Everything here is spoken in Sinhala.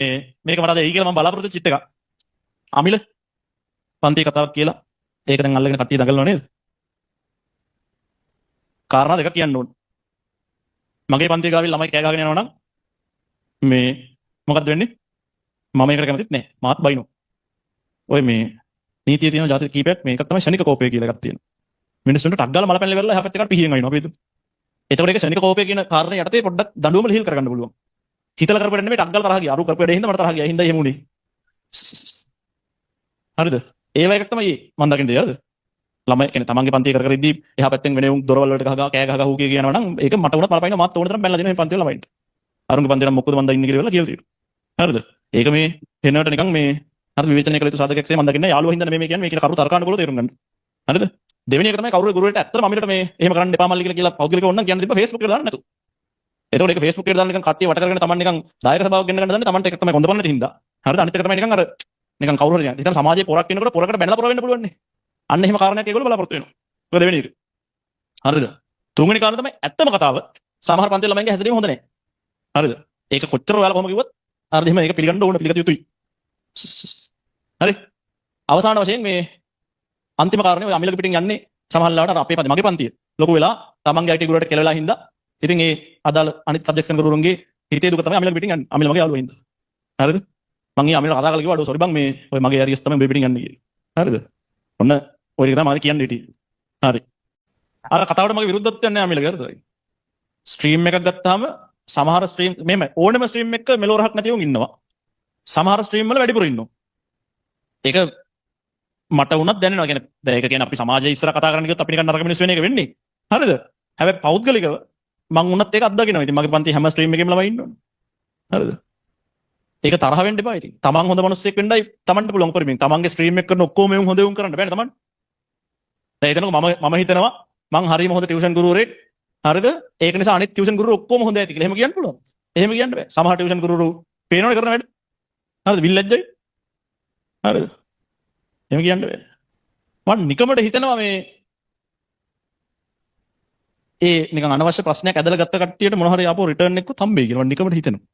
මේක මට අද එයි කියලා මම බලාපොරොත්තු වෙච්ච චිට් එකක්. අමිල පන්ති කතාවක් කියලා ඒක දැන් අල්ලගෙන කට්ටිය දඟලනව නේද? කාරණා දෙකක් කියන්න ඕන. මගේ පන්තිය ගාවින් ළමයි කෑ ගහගෙන යනවා නම් මේ මොකද්ද වෙන්නේ? මම ඒකට කැමතිත් නෑ. මාත් බයිනවා. ඔය මේ නීතියේ තියෙන ජාති කීපයක් මේ එකක් තමයි ෂණික කෝපය කියලා එකක් තියෙනවා. මිනිස්සුන්ට ටක් ගාලා මල පැනලා ඉවරලා එහා පැත්තේ එකට පිහියෙන් අයින්නවා අපි හිතමු. එතකොට ඒක ෂණික කෝපය කියන කාරණේ යටතේ පොඩ්ඩක් දඬුවම ලිහිල් කරගන්න පුළුවන්. හිතලා කරපු වැඩ නෙමෙයි, ටක් ගාලා තරහ ගියා. අරු කරපු වැඩේ හින්දා මට තරහ ගියා. ඒ හින්දා එහෙම වුණේ. හරිද? ඒවා එකක් තමයි මම දකින්න දේ, හරිද? ළමයි කියන්නේ තමන්ගේ පන්තිය කර කර ඉද්දී එහා පැත්තෙන් වෙන උන් දොරවල් වලට ගහ ගහ කෑ ගහ ගහ හූ කිය කියනවා නම් ඒක මට වුණත් මල පයින්නවා. මාත් ඕන තරම් බැනලා දෙනවා මේ පන්තිවල ළමයින්ට. අරුන්ගේ පන්තිය නම් මොකද මන් දන්නේ කියලා කියලා තියෙනවා. හරිද? ඒක මේ හෙනට නිකන් මේ හරි විවේචනය කළ යුතු සාධකයක් සේ මම දකින්නේ. යාළුවා හින්දා නෙමෙයි මේ කියන්නේ. මේ කියන කරුණු තර්කානුකූලව තේරුම් ගන්න. හරිද? දෙවෙනි එක තමයි කවුරු ගුරුවරට ඇත්තටම අමිලට මේ එහෙම කරන්න එපා මල්ලි කියලා කියලා පෞද්ගලිකව ඕන නම් කියන්න තිබ්බා, Facebook එකට දාන්න නැතුව. එතකොට ඒක Facebook එකට දාන්න නිකන් කට්ටිය වට කරගෙන තමන් නිකන් දායක සභාවක් ගෙන්න ගන්න දන්නේ තමන්ට එක තමයි කොන්ද පන්න නැති හින්දා. හරිද? අනිත් එක තමයි නිකන් අර නිකන් කවුරු හරි හිතන සමාජයේ පොරක් වෙනකොට පොරකට බැනලා පොර වෙන්න පුළුවන් නේ. අන්න එහෙම කාරණයක් ඒගොල්ලෝ බලාපොරොත්තු වෙනවා. ඒක දෙවෙනි එක. හරිද? තුන්වෙනි කාරණා තමයි ඇත්තම කතාව, සමහර පන්ති ළමයින්ගේ හැසිරීම හොඳ නෑ. හරිද? ඒක කොච්චර ඔයාලා කොහොම කිව්වත් හරිද, එහෙම ඒක පිළිගන්න ඕන, පිළිගත යුතුයි. හරි. අවසාන වශයෙන් මේ අන්තිම කාරණේ, ඔය අමිලක පිටින් යන්නේ සමහර වෙලාවට අර අපේ පන්ති, මගේ පන්තිය ලොකු වෙලා තමන්ගේ IT ගුරුවරට කෙලවෙලා හින්දා ඉතින් ඒ අදාළ අනිත් සබ්ජෙක්ට්ස් කරන ගුරුවරුන්ගේ හිතේ දුක තමයි අමිලක පිටින් යන්නේ. අමිල මගේ යාළුවා හින්දා. හරිද? මං ඒ අමිලට කතා කරලා කිව්වා, අඩෝ සෝරි බං, මේ ඔය මගේ ඇරියස් තමයි උඹේ පිටින් යන්නේ කියලා. හරිද? ඔන්න ඔය ටික තමයි මම කියන්න හිටියේ. හරි. අර කතාවට මගේ විරුද්ධත්වයක් නෑ අමිලගේ, හරිද? ස්ට්‍රීම් එකක් ගත්තාම සමහර ස්ට්‍රීම් මෙහෙම ඕනම ස්ට්‍රීම් එකක මෙලෝ රහක් නැති උන් ඉන්නවා. සමහර ස්ට්‍රීම් වල වැඩිපුර ඉන්නවා. ඒක මට වුණත් දැනෙනවා. කියන්නේ දැන් ඒක කියන්නේ අපි සමාජයේ ඉස්සර කතා කරන්න ගියොත් අපි නිකන් නරක මිනිස්සු වෙන එක වෙන්නේ. හරිද? හැබැයි පෞද්ගලිකව මං වුණත් ඒක අත්දකිනවා. ඉතින් මගේ පන්ති හැම ස්ට්‍රීම් එකේම ළමයි ඉන්නවනේ. හරිද? ඒක තරහ වෙන්න එපා ඉතින්. තමන් හොඳ මිනිස්සෙක් වෙන්නයි තමන්ට පුළුවන් පරිමෙන්. තමන්ගේ ස්ට්‍රීම් එක කරන ඔක්කොම උන් හොඳ උන් කරන්න බෑනේ තමන්. දැන් හිතනකො මම මම හිතනවා මං හරියම හොඳ ටියුෂන් ගුරුවරයෙක්. හරිද? ඒක නිසා අනිත් ටියුෂන් ගුරුවරු ඔක්කොම හොඳ ඇති කියලා එහෙම කියන්න පුළුවන්. එහෙම කියන්න බෑ. සමහර ටියුෂන් ගුරුවරු පේනවනේ කරන වැඩ. හරිද? විල්ලැජ්ජයි. හරිද? එහෙම කියන්න බෑ. මං නිකමට හිතනවා මේ ඒ නිකන් අනවශ්‍ය ප්‍රශ්නයක් ඇදලා ගත්ත කට්ටියට මොන හරි ආපහු රිටර්න් එකකුත් හම්බෙයි කියලා මං නිකමට හිතෙනවා.